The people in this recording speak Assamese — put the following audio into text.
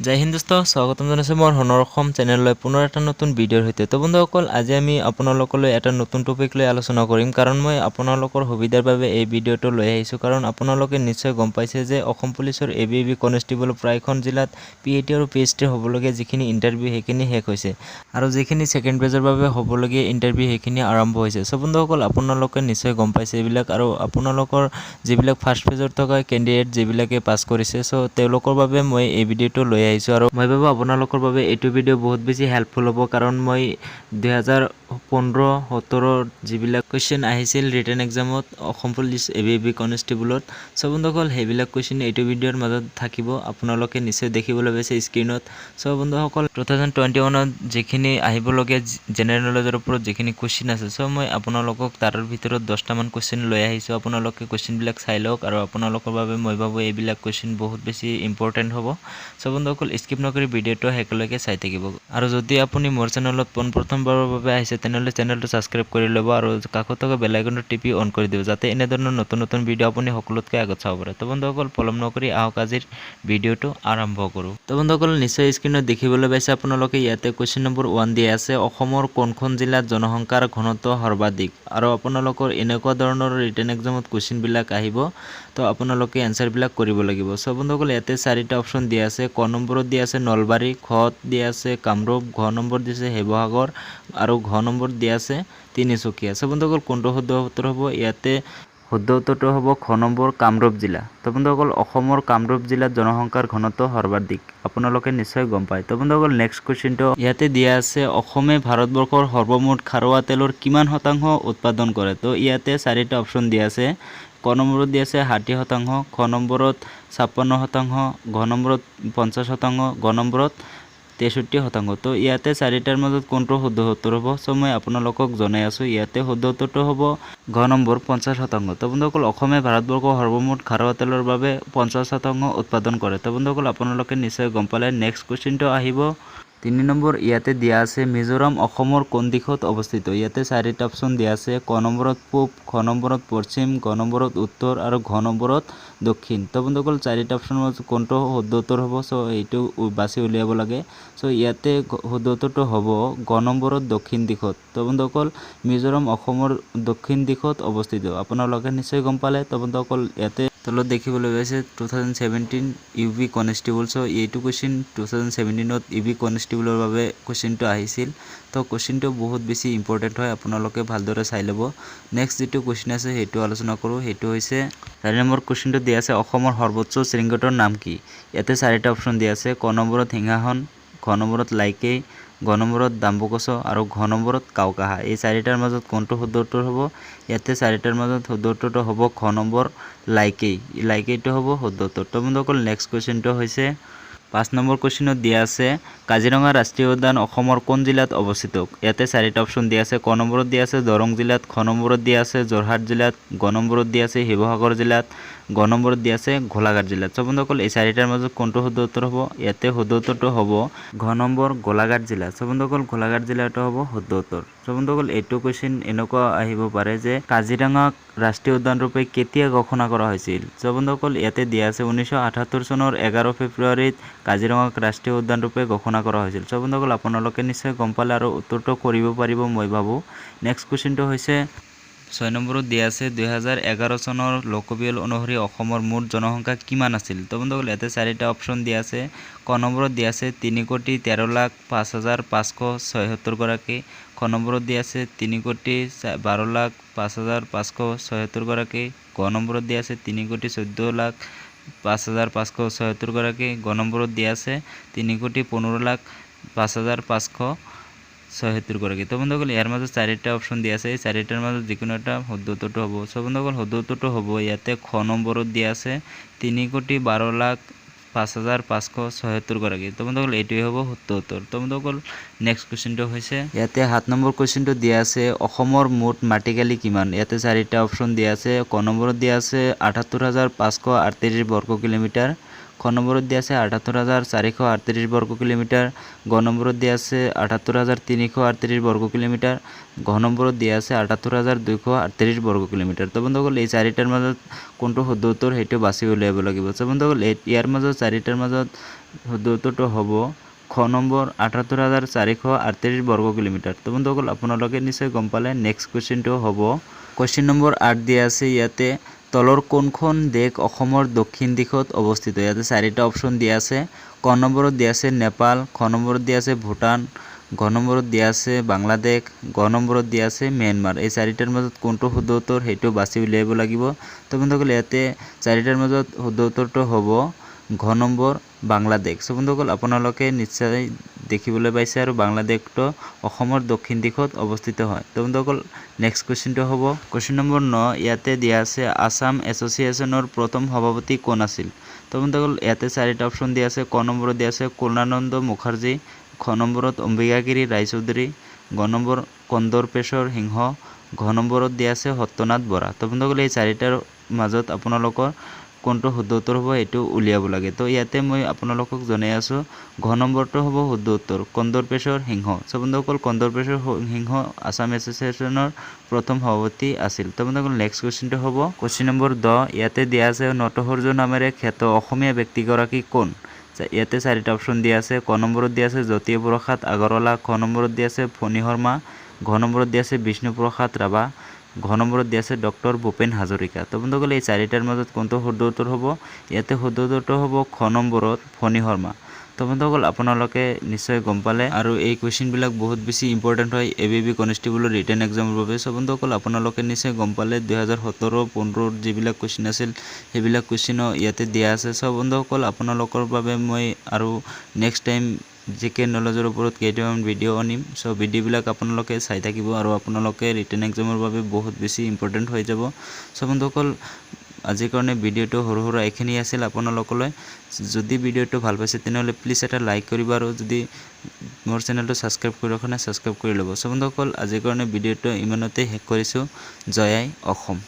জয় হিন্দ দোস্ত, স্বাগতম জনাইছোঁ মোৰ সোণৰ অসম চেনেললৈ পুনৰ এটা নতুন ভিডিঅ'ৰ সৈতে। তো বন্ধুসকল, আজি আমি আপোনালোকলৈ এটা নতুন টপিক লৈ আলোচনা কৰিম, কাৰণ মই আপোনালোকৰ সুবিধাৰ বাবে এই ভিডিঅ'টো লৈ আহিছোঁ। কাৰণ আপোনালোকে নিশ্চয় গম পাইছে যে অসম পুলিচৰ এ বি কনষ্টেবল প্ৰায়খন জিলাত পি এইচ টি আৰু পি এইচ টিৰ হ'বলগীয়া যিখিনি ইণ্টাৰভিউ, সেইখিনি শেষ হৈছে আৰু যিখিনি ছেকেণ্ড ফেজৰ বাবে হ'বলগীয়া ইণ্টাৰভিউ, সেইখিনি আৰম্ভ হৈছে। চ' বন্ধুসকল, আপোনালোকে নিশ্চয় গম পাইছে এইবিলাক আৰু আপোনালোকৰ যিবিলাক ফাৰ্ষ্ট ফেজত থকা কেণ্ডিডেট, যিবিলাকে পাছ কৰিছে, চ' তেওঁলোকৰ বাবে মই এই ভিডিঅ'টো লৈ আহিছোঁ। আৰু মই ভাবোঁ আপোনালোকৰ বাবে এইটো ভিডিঅ' বহুত বেছি হেল্পফুল হ'ব, কাৰণ মই 2015-17ৰ যিবিলাক কুৱেশ্যন আহিছিল written এক্সামত Assam police A B কনষ্টেবলত, চ' বন্ধুসকল, সেইবিলাক কুৱেশ্যন এইটো ভিডিঅ'ৰ মাজত থাকিব। আপোনালোকে নিশ্চয় দেখিবলৈ পাইছে স্ক্ৰীণত। চ' বন্ধুসকল, 2021ত যিখিনি আহিবলগীয়া জেনেৰেল নলেজৰ ওপৰত যিখিনি কুৱেশ্যন আছে, চ' মই আপোনালোকক তাৰ ভিতৰত 10টামান কুৱেশ্যন লৈ আহিছোঁ। আপোনালোকে কুৱেশ্যনবিলাক চাই লওক আৰু আপোনালোকৰ বাবে মই ভাবোঁ এইবিলাক কুৱেশ্যন বহুত বেছি ইম্পৰ্টেণ্ট হ'ব। চ' বন্ধুসকল, স্কিপ নকৰি ভিডিঅ'টো শেষলৈকে চাই থাকিব। আৰু যদি আপুনি মোৰ চেনেলত পোনপ্ৰথমবাৰৰ বাবে আহিছে, তেনেহ'লে চেনেলটো ছাবস্ক্ৰাইব কৰি ল'ব আৰু কাষত থকা বেল আইকনটো টিপি অন কৰি দিব, যাতে এনেধৰণৰ নতুন নতুন ভিডিঅ' আপুনি সকলোতকৈ আগত চাব পাৰে। তো বন্ধুসকল, পলম নকৰি আহক, আজিৰ ভিডিঅ'টো আৰম্ভ কৰোঁ। তো বন্ধুসকল, নিশ্চয় স্ক্ৰীণত দেখিবলৈ পাইছে আপোনালোকে, ইয়াতে কুৱেশ্যন নম্বৰ 1 দিয়া আছে, অসমৰ কোনখন জিলাত জনসংখ্যাৰ ঘনত্ব সৰ্বাধিক? আৰু আপোনালোকৰ এনেকুৱা ধৰণৰ ৰিটেন এক্সামত কুৱেশ্যনবিলাক আহিব, তো আপোনালোকে এনচাৰবিলাক কৰিব লাগিব। চ' বন্ধুসকল, ইয়াতে চাৰিটা অপশ্যন দিয়া আছে। ক নম্বৰত দিয়া আছে নলবাৰী, খত দিয়া আছে কামৰূপ, ঘ নম্বৰ দিছে শিৱসাগৰ আৰু ঘ নম্বৰত দিয়া আছে তিনিচুকীয়া। চ' বন্ধুসকল, কোনটো শুদ্ধ উত্তৰ হ'ব? ইয়াতে শুদ্ধ উত্তৰটো হ'ব খ নম্বৰ, কামৰূপ জিলা। তো বন্ধুসকল, অসমৰ কামৰূপ জিলাত জনসংখ্যাৰ ঘনত্ব সৰ্বাধিক, আপোনালোকে নিশ্চয় গম পায়। তো বন্ধুসকল, নেক্সট কুৱেশ্যনটো ইয়াতে দিয়া আছে, অসমে ভাৰতবৰ্ষৰ সৰ্বমুঠ খাৰুৱা তেলৰ কিমান শতাংশ উৎপাদন কৰে? তো ইয়াতে চাৰিটা অপশ্যন দিয়া আছে। ক নম্বৰত দিয়া আছে 60%, খ নম্বৰত 56%, ঘ নম্বৰত 50%, গ নম্বৰত 63%। তো ইয়াতে চাৰিটাৰ মাজত কোনটো শুদ্ধ উত্তৰ হ'ব? চ' মই আপোনালোকক জনাই আছোঁ, ইয়াতে শুদ্ধ উত্তৰটো হ'ব ঘ নম্বৰ, 50%। তো বন্ধুসকল, অসমে ভাৰতবৰ্ষৰ সৰ্বমুঠ খাৰুৱা তেলৰ বাবে 50% উৎপাদন কৰে। তো বন্ধুসকল, আপোনালোকে নিশ্চয় গম পালে। নেক্সট কুৱেশ্যনটো আহিব 3 নম্বৰ। ইয়াতে দিয়া আছে, মিজোৰাম অসমৰ কোন দিশত অৱস্থিত? ইয়াতে চাৰিটা অপশ্যন দিয়া আছে। ক নম্বৰত পূব, খ নম্বৰত পশ্চিম, গ নম্বৰত উত্তৰ আৰু ঘ নম্বৰত দক্ষিণ। তো বন্ধুসকল, চাৰিটা অপশ্যনৰ মাজত কোনটো শুদ্ধ উত্তৰ হ'ব? চ' এইটো বাছি উলিয়াব লাগে। চ' ইয়াতে শুদ্ধ উত্তৰটো হ'ব গ নম্বৰত দক্ষিণ দিশত। তো বন্ধুসকল, মিজোৰাম অসমৰ দক্ষিণ দিশত অৱস্থিত, আপোনালোকে নিশ্চয় গম পালে। তো বন্ধুসকল, ইয়াতে তলত দেখিবলৈ পাইছে 2017 UP constable। চ' এইটো কুৱেশ্যন 2017ত ইউ পি কনষ্টেবলৰ বাবে কুৱেশ্যনটো আহিছিল। তো কুৱেশ্যনটো বহুত বেছি ইম্পৰ্টেণ্ট হয়, আপোনালোকে ভালদৰে চাই ল'ব। নেক্সট যিটো কুৱেশ্যন আছে, সেইটো আলোচনা কৰোঁ। সেইটো হৈছে 4 নম্বৰ কুৱেশ্যনটো দিয়া আছে, অসমৰ সৰ্বোচ্চ শৃংগটোৰ নাম কি? ইয়াতে চাৰিটা অপশ্যন দিয়া আছে। ক নম্বৰত সিংহাসন, খ নম্বৰত লাইকেই, গ নম্বৰত ডাম্বুকচ আৰু ঘ নম্বৰত কাওকাহা। এই চাৰিটাৰ মাজত কোনটো শুদ্ধ উত্তৰ হ'ব? ইয়াতে চাৰিটাৰ মাজত শুদ্ধ উত্তৰটো হ'ব খ নম্বৰ লাইকেই। লাইকেইটো হ'ব শুদ্ধ উত্তৰ। তো বন্ধুসকল, নেক্সট কুৱেশ্যনটো হৈছে 5 নম্বৰ কুৱেশ্যনত দিয়া আছে, কাজিৰঙা ৰাষ্ট্ৰীয় উদ্যান অসমৰ কোন জিলাত অৱস্থিত? ইয়াতে চাৰিটা অপশ্যন দিয়া আছে। ক নম্বৰত দিয়া আছে দৰং জিলাত, খ নম্বৰত দিয়া আছে যোৰহাট জিলাত, গ নম্বৰত দিয়া আছে শিৱসাগৰ জিলাত, গ নম্বৰত দিয়া আছে গোলাঘাট জিলাত। চ' বন্ধুসকল, এই চাৰিটাৰ মাজত কোনটো শুদ্ধ উত্তৰ হ'ব? ইয়াতে শুদ্ধ উত্তৰটো হ'ব ঘ নম্বৰ, গোলাঘাট জিলা। চ' বন্ধুসকল, গোলাঘাট জিলাটো হ'ব শুদ্ধ উত্তৰ। চ' বন্ধুসকল, এইটো কুৱেশ্যন এনেকুৱা আহিব পাৰে যে কাজিৰঙাক ৰাষ্ট্ৰীয় উদ্যান ৰূপে কেতিয়া ঘোষণা কৰা হৈছিল? চ' বন্ধুসকল, ইয়াতে দিয়া আছে 1978 চনৰ 11 ফেব্ৰুৱাৰীত কাজিৰঙাক ৰাষ্ট্ৰীয় উদ্যান ৰূপে ঘোষণা কৰা হৈছিল। চ' বন্ধুসকল, আপোনালোকে নিশ্চয় গম পালে আৰু উত্তৰটো কৰিব পাৰিব, মই ভাবোঁ। নেক্সট কুৱেশ্যনটো হৈছে 6 নম্বৰত দিয়া আছে, 2011 চনৰ লোকপিয়ল অনুসৰি অসমৰ মুঠ জনসংখ্যা কিমান আছিল? তো বন্ধুসকল, ইয়াতে চাৰিটা অপশ্যন দিয়া আছে। ক নম্বৰত দিয়া আছে 3,13,05,576 গৰাকী, খ নম্বৰত দিয়া আছে 3,12,05,576 গৰাকী, গ নম্বৰত দিয়া আছে 3,14,05,576 গৰাকী, গ নম্বৰত দিয়া আছে 3,15,05,576 গৰাকী। তো বন্ধুসকল, ইয়াৰ মাজত চাৰিটা অপশ্যন দিয়া আছে। এই চাৰিটাৰ মাজত যিকোনো এটা শুদ্ধ উত্তৰটো হ'ব। চ' বন্ধুসকল, শুদ্ধ উত্তৰটো হ'ব ইয়াতে খ নম্বৰত দিয়া আছে 3,12,05,576 গৰাকী। তো বন্ধুসকল, এইটোৱে হ'ব শুদ্ধ উত্তৰ। তো বন্ধুসকল, নেক্সট কুৱেশ্যনটো হৈছে ইয়াতে 7 নম্বৰ কুৱেশ্যনটো দিয়া আছে, অসমৰ মুঠ মাটিকালি কিমান? ইয়াতে চাৰিটা অপশ্যন দিয়া আছে। ক নম্বৰত দিয়া আছে 78,538 বৰ্গ কিলোমিটাৰ, খ নম্বৰত দিয়া আছে 78,438 বৰ্গ কিলোমিটাৰ, গ নম্বৰত দিয়া আছে 78,338 বৰ্গ কিলোমিটাৰ, ঘ নম্বৰত দিয়া আছে 78,238 বৰ্গ কিলোমিটাৰ। তো বন্ধুসকল, এই চাৰিটাৰ মাজত কোনটো শুদ্ধ উত্তৰ সেইটো বাছি উলিয়াব লাগিব। তো বন্ধুসকল, ইয়াৰ মাজত চাৰিটাৰ মাজত শুদ্ধ উত্তৰটো হ'ব খ নম্বৰ 78,438 বৰ্গ কিলোমিটাৰ। তো বন্ধুসকল, আপোনালোকে নিশ্চয় গম পালে। নেক্সট কুৱেশ্যনটো হ'ব কুৱেশ্যন নম্বৰ 8 দিয়া আছে ইয়াতে, তলৰ কোনখন দেশ অসমৰ দক্ষিণ দিশত অৱস্থিত? ইয়াতে চাৰিটা অপশ্যন দিয়া আছে। ক নম্বৰত দিয়া আছে নেপাল, খ নম্বৰত দিয়া আছে ভূটান, ঘ নম্বৰত দিয়া আছে বাংলাদেশ, গ নম্বৰত দিয়া আছে ম্যানমাৰ। এই চাৰিটাৰ মাজত কোনটো শুদ্ধ উত্তৰ সেইটো বাছি উলিয়াব লাগিব। তো বন্ধুসকল, ইয়াতে চাৰিটাৰ মাজত শুদ্ধ উত্তৰটো হ'ব ঘ নম্বৰ বাংলাদেশ। চ' বন্ধুসকল, আপোনালোকে নিশ্চয় দেখিবলৈ পাইছে আৰু বাংলাদেশটো অসমৰ দক্ষিণ দিশত অৱস্থিত হয়। তো বন্ধুসকল, নেক্সট কুৱেশ্যনটো হ'ব কুৱেশ্যন নম্বৰ 9। ইয়াতে দিয়া আছে, আছাম এছ'চিয়েশ্যনৰ প্ৰথম সভাপতি কোন আছিল? তো বন্ধুসকল, ইয়াতে চাৰিটা অপশ্যন দিয়া আছে। ক নম্বৰত দিয়া আছে পূৰ্ণানন্দ মুখাৰ্জী, খ নম্বৰত অম্বিকাগিৰি ৰায়চৌধুৰী, গ নম্বৰ কন্দৰ্পেশ্বৰ সিংহ, ঘ নম্বৰত দিয়া আছে সত্যনাথ বৰা। তো বন্ধুসকল, এই চাৰিটাৰ মাজত আপোনালোকৰ কোনটো শুদ্ধ উত্তৰ হ'ব এইটো উলিয়াব লাগে। তো ইয়াতে মই আপোনালোকক জনাই আছোঁ, ঘ নম্বৰটো হ'ব শুদ্ধ উত্তৰ, কন্দৰ্পেশ্বৰ সিংহ। চ' বন্ধুসকল, কন্দৰ্পেশ্বৰ সিংহ আছাম এছ'চিয়েশ্যনৰ প্ৰথম সভাপতি আছিল। তো বন্ধুসকল, নেক্সট কুৱেশ্যনটো হ'ব কুৱেশ্যন নম্বৰ 10। ইয়াতে দিয়া আছে, নটসূৰ্য নামেৰে খ্যাত অসমীয়া ব্যক্তিগৰাকী কোন? ইয়াতে চাৰিটা অপশ্যন দিয়া আছে। ক নম্বৰত দিয়া আছে জ্যোতিপ্ৰসাদ আগৰৱালা, খ নম্বৰত দিয়া আছে ফণী শৰ্মা, ঘ নম্বৰত দিয়া আছে বিষ্ণুপ্ৰসাদ ৰাভা, ঘ নম্বৰত দিয়া আছে ডক্টৰ ভূপেন হাজৰিকা। তো বন্ধুসকল, এই চাৰিটাৰ মাজত কোনটো শুদ্ধ উত্তৰ হ'ব? ইয়াতে শুদ্ধ উত্তৰটো হ'ব খ নম্বৰত ফণী শৰ্মা। তো বন্ধুসকল, আপোনালোকে নিশ্চয় গম পালে আৰু এই কুৱেশ্যনবিলাক বহুত বেছি ইম্পৰ্টেণ্ট হয় এবিপি কনষ্টেবলৰ ৰিটেন এক্সামৰ বাবে। চ' বন্ধুসকল, আপোনালোকে নিশ্চয় গম পালে, 2017 15ৰ যিবিলাক কুৱেশ্যন আছিল সেইবিলাক কুৱেশ্যনো ইয়াতে দিয়া আছে। চ' বন্ধুসকল, আপোনালোকৰ বাবে মই আৰু নেক্সট টাইম জিকে নলেজৰ ওপৰত কেইটামান ভিডিঅ' আনিম। চ' ভিডিঅ'বিলাক আপোনালোকে চাই থাকিব আৰু আপোনালোকে ৰিটেন এক্সামৰ বাবে বহুত বেছি ইম্পৰ্টেণ্ট হৈ যাব। চ' বন্ধুসকল, আজিৰ কাৰণে ভিডিঅ'টো সৰু সুৰা এইখিনি আছিল আপোনালোকলৈ। যদি ভিডিঅ'টো ভাল পাইছে, তেনেহ'লে প্লিজ এটা লাইক কৰিব আৰু যদি মোৰ চেনেলটো ছাবস্ক্ৰাইব কৰি ৰখা নাই, ছাবস্ক্ৰাইব কৰি ল'ব। চ' বন্ধুসকল, আজিৰ কাৰণে ভিডিঅ'টো ইমানতে শেষ কৰিছোঁ। জয় আই অসম।